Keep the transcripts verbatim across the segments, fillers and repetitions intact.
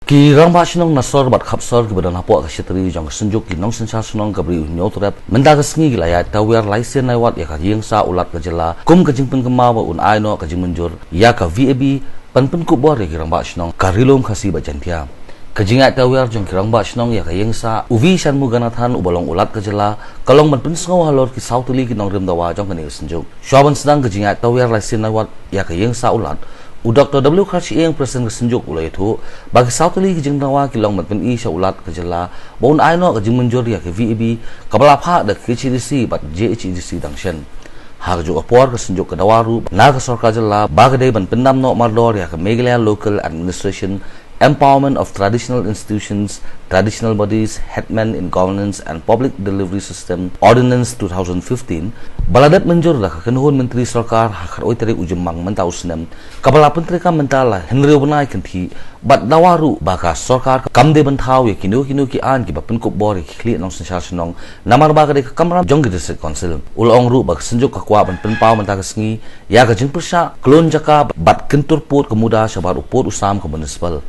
Ki rangbah shnong na sor bad khap sor kiba don hapoh ka shatri jong ka Synjuk ki Nongsynshar Shnong ka Bri U Hynñiewtrep mynta ka sngi ki la ïaid tawiar lai sien lai wat ïa ka ïing sah u Lat ka jylla kum ka jingpynkynmaw ba un ai noh ka jingmynjur ïa ka V A B ban pynkup bor ïa ki rangbah shnong ka Ri Lum Khasi bad Jaintia. Ka jingïaid tawiar jong ki rangbah shnong ïa ka ïing sah u V Shanmuganathan uba long u Lat ka jylla ka long ban pynsngew halor ki saw tylli ki nongrim dawa jong kane ka Synjuk. Shuwa ban sdang ka jingïaid tawiar lai sien lai wat ïa ka ïing sah u Lat, u Doctor W Kharshiing, President ka Synjuk, u la ïathuh ba ki saw tylli ki jingdawa ki long ban pyni sha u Lat ka jylla ba un ai noh ka jingmynjur ïa ka V A B kaba la phah da ka K H A D C bad J H A D C dang shen. Ha kajuh ka por ka Synjuk ka dawa ruh na ka sorkar jylla ba ka dei ban pyndam noh mardor ïa ka Meghalaya Local Administration, Empowerment of Traditional Institutions, Traditional Bodies, Headman in Governance and Public Delivery System Ordinance two thousand fifteen, ba la dep mynjur da ka kynhun myntri sorkar ha ka khatar tarik u Jymmang mynta u snem, kaba la pyntreikam mynta la hynriew bnai kynthih, bad dawa ruh ba ka sorkar kam dei ban thaw ïa kino kino ki aiñ kiba pynkup bor ïa ki khlieh nongsynshar shnong, namar ba ka dei ka kamram jong ki District Council. U la ong ruh ba ka Synjuk ka kwah ban pynpaw mynta ka sngi ïa ka jingpyrshah klun jaka bad kyntur pud ka muda shabar u pud u sam ka municipal.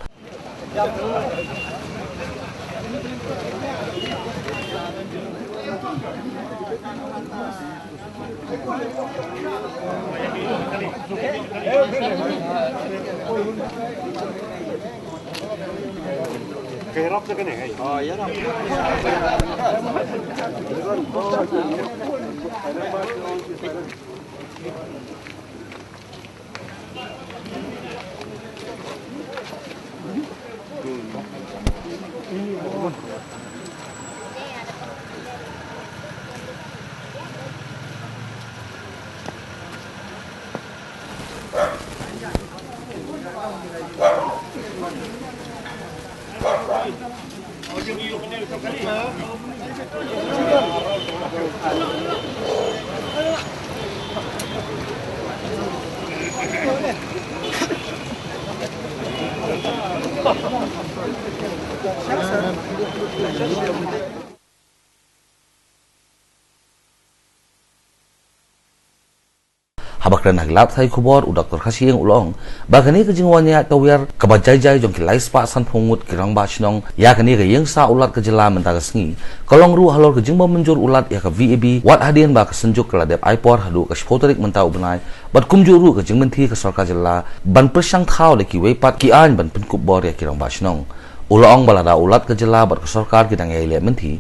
Haba kren ha ki lad pathai khubor, u Doctor Kharshiing u la ong ba kane ka jingwan ïaid tawiar kaba jai jai jong ki lai spah sanphew ngut ki rangbah shnong ïa kane ka ïing sah u Lat ka jylla mynta ka sngi ka long ruh halor ka jingbym mynjur u Lat ïa ka V A B, wat hadien ba ka Synjuk ka la dep ai por haduh ka shiphew tarik mynta u bnai, bad kumjuh ruh ka jingmynthi ka sorkar jylla ban pyrshang thaw da kiwei pat ki aiñ ban pynkup bor ïa ki rangbah shnong. U la ong ba lada u Lat ka jylla bad ka sorkar ki dang ïai leh mynthi,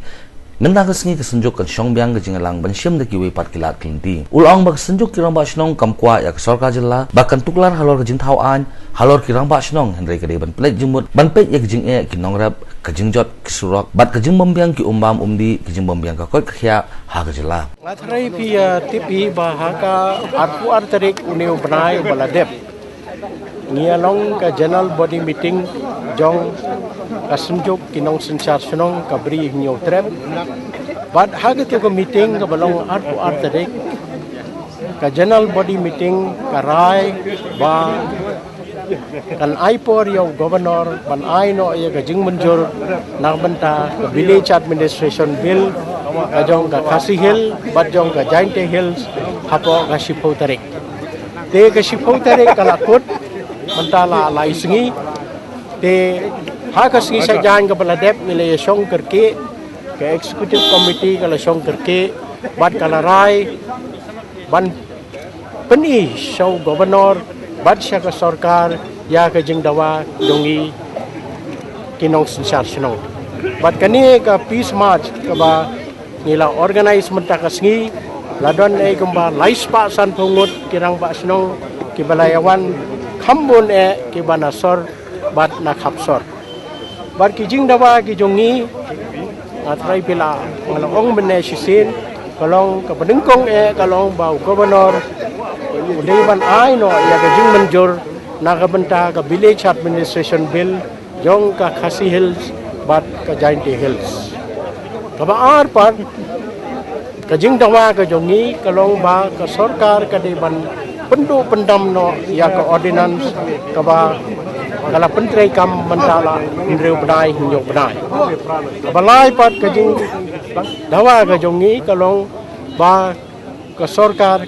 mynta ka sngi ka Synjuk kan shong biang ka jingïalang ban shim da kiwei pat ki lad ki lynti. U la ong ba ka Synjuk ki rangbah shnong kam kwah ïa ka sorkar jylla ba kan tuklar halor ka jingthaw aiñ halor ki rangbah shnong, hynrei ka dei ban pynleit jingmut ban peit ïa ka jingeh ki nongrep, ka jingjot ki surok bad ka jingbym biang ki um bam um dih, ka jingbym biang ka koit ka khiah ha ka jylla. Nga tharai phi ïa tip hi ba ha ka arphew ar tarik une u bnai uba la dep, ngi ïa long ka general body meeting jong ka Synjuk ki Nongsynshar Shnong ka Bri Hynñiewtrep. Bad ha katu ka meeting kaba long arphew ar tarik, ka general body meeting ka rai ba kan ai por ïa u governor ban ai noh ïa ka jingmynjur na ka bynta ka Village Administration Bill ka jong ka Khasi Hills bad jong ka Jaintia Hills hapoh ka shiphew tarik. Te ka shiphew tarik ka la kut, mynta la lai sngi. Te ha ka sngi Saitjaiñ kaba la dep ngi la ïa shong kyrkieh, ka executive committee ka la shong kyrkieh bad ka la rai ban pyni sha u governor bad sha ka sorkar ïa ka jingdawa jong ngi ki nongsynshar shnong. Bad kane ka peace march kaba ngi la organise mynta ka sngi, la don eh kumba lai spah sanphew ngut ki rangbah shnong kiba la ïa wan, kham bun eh kiba na sor bad na khap sor. Bad ki jingdawa ki jong ngi, nga tharai phi la, nga la ong mynne shisien, ka long kaba nyngkong eh ka long ba u governor u dei ban ai noh ïa ka jingmynjur na ka bynta ka Village Administration Bill jong ka Khasi Hills bad ka Jaintia Hills. Kaba ar pat, ka jingdawa ka jong ngi ka long ba ka sorkar ka dei ban pynduh pyndam noh ïa ka ordinance kaba ka la pyntreikam mynta la hynriew bnai hynñiew bnai. Kaba lai pat, ka jingdawa ka jong ngi ka long ba ka sorkar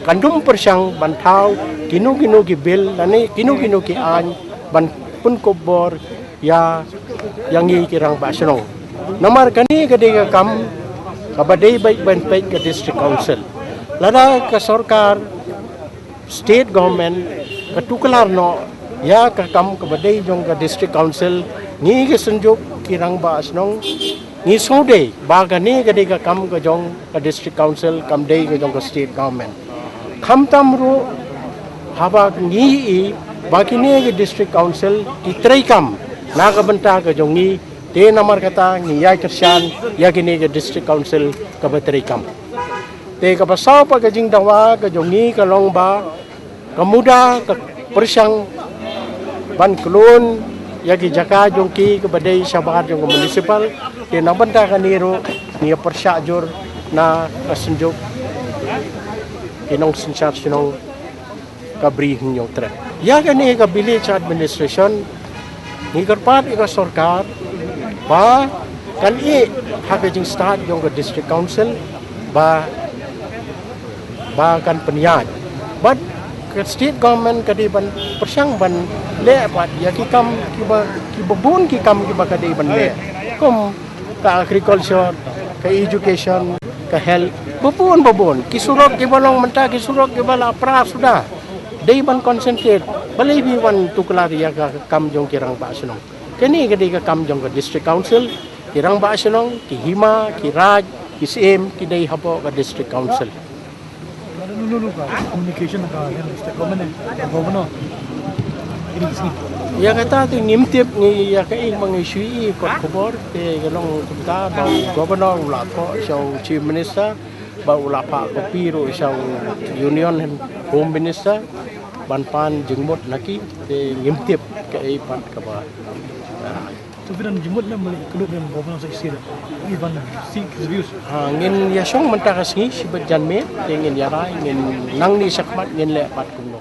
kan ym pyrshang ban thaw kino kino ki bill lane kino kino ki aiñ ban pynkup bor ïa ïa ngi ki rangbah shnong. Namar kane ka dei ka kam kaba dei beit ban peit ka District Council. Lada ka sorkar, State Government, ka tuklar noh ïa ka kam kaba dei jong ka District Council, ngi ki synjuk ki rangbah shnong ngi sngewdei ba kane ka dei ka kam ka jong ka District Council, kam dei ka jong ka State Government. Khamtam ruh haba ngi i ba kine ki District Council ki trei kam na ka bynta ka jong ngi, te namar kata ngi ïai kyrshan ïa kine ki District Council kaba trei kam. Te kaba saw pat ka jingdawa ka jong ngi ka long ba ka MUDA ka pyrshang ban khlun ïa ki jaka jong ki kaba dei shabar jong ka municipal. Te na bynta kane ruh ngi ïa pyrshah jur na ka synjuk ki nongsynshar shnong ka Bri Hynñiewtrep. Ïa kane ka village administration ngi kyrpad ïa ka sorkar ba kan ïeh ha ka jingstad jong ka District Council ba ba kan pynïaid. Bad ka State Government ka dei ban pyrshang ban leh pat ïa ki kam kiba kiba bun ki kam kiba ka dei ban leh. Kum ka agriculture, ka education, ka health, ba bun ba bun. Ki surok kiba long mynta ki surok kiba la pra suda. Dei ban concentrate. Balei phi wan tuklar ïa ka kam jong ki rangbah shnong. Kane ka dei ka kam jong ka District Council, ki rangbah shnong, ki hima, ki raid, ki syiem, ki dei hapoh ka District Council. Lada lulu ka communication ka health state government eh, ka governor. Ini sini. Ïa kata te ngim tip ngi ïa kaei ba ngi shu i kot khubor te ka long kumta ba u governor u la thoh sha u chief minister ba u la phah copy ruh sha u union home minister ban pan jingmut na ki te ngim tip kaei pat kaba. Tu phi don jingmut ne mali kulu phi don governor sa isir. Iban si views. Ha, ngin ïa shong mynta ka sngi shibit janmiet te ngin ïa rai ngin nang ni shakhmat ngin leh pat kumno.